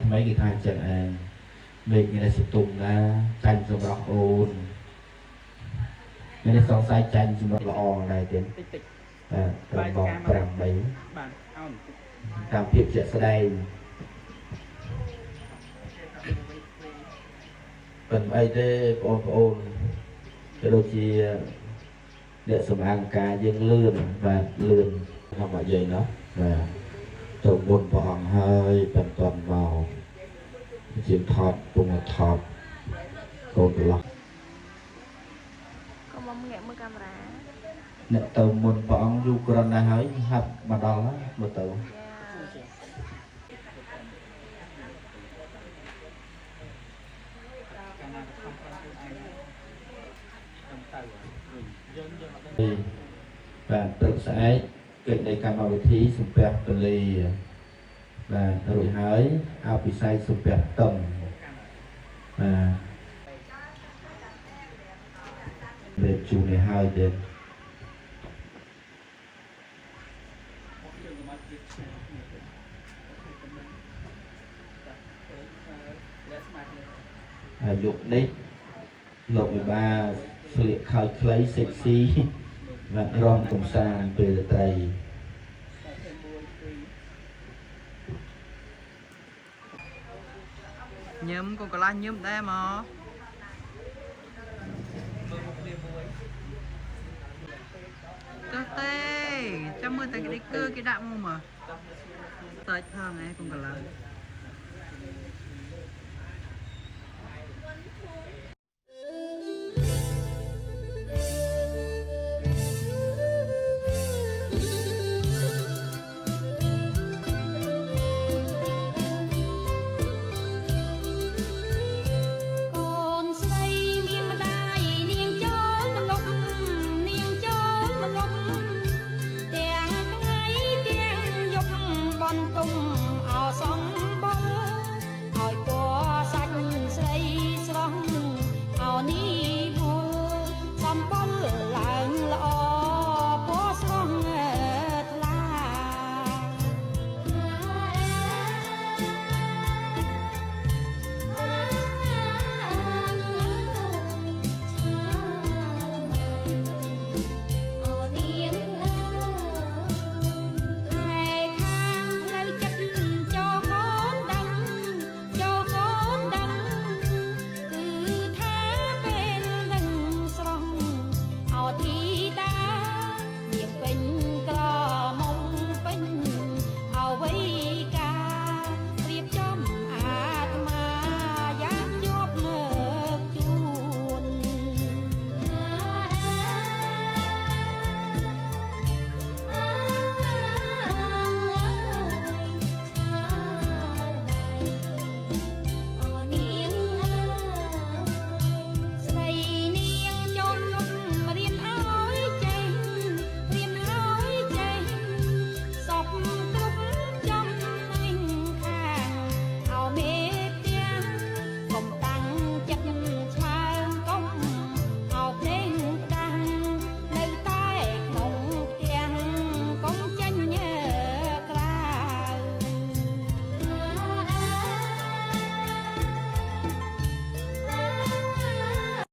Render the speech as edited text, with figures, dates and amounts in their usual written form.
ថ្មីគេថាចឹងឯងមេឃនេះសតុំណាចាញ់សម្រាប់អូននេះសង្ស័យចាញ់សម្រាប់ល្អដែរទៀត តិចតិច បាទត្រឹមម៉ោង5 3 បាទអោន តាមភាពជាក់ស្ដែងប៉ុន្តែអីទេបងប្អូនក៏ដូចជាអ្នកសម្អាងការយើងលឿនបាទលឿនធម្មយាយណោះបាទទៅមុនព្រះអង្គហើយបន្ទាន់មកជាងថតពុងថតកូនប្រឡោះ កុំមកងាកមើលកាមេរ៉ា អ្នកទៅមុនព្រះអង្គយូរគ្រាន់ណាស់ហើយហាប់មកដល់ហើយមើលទៅ កាលណាខំប្រឹងខ្លួនឯងដឹងទៅវិញយើងយើងអត់ដឹង បាទព្រឹកស្អែកកិច្ចនៃកម្មវិធីសំពះពលាបាទរួចហើយអភិសេកសំពះតឹងបាទលេបជូននេះហើយទៀត យើងកុំឲ្យជាតិឆ្ងាយគ្នាទៅបាទស្មាតគ្នា អាយុនេះលោកវិបាស្លៀកខោខ្លីសិចស៊ីបាទរំកំសាន្តពេលរាត្រី ញឹមកូនកន្លះញឹមដែរមកទៅទេចាំមើលតែគេគឺគេដាក់មកមកសាច់ផងឯងកូនកន្លះ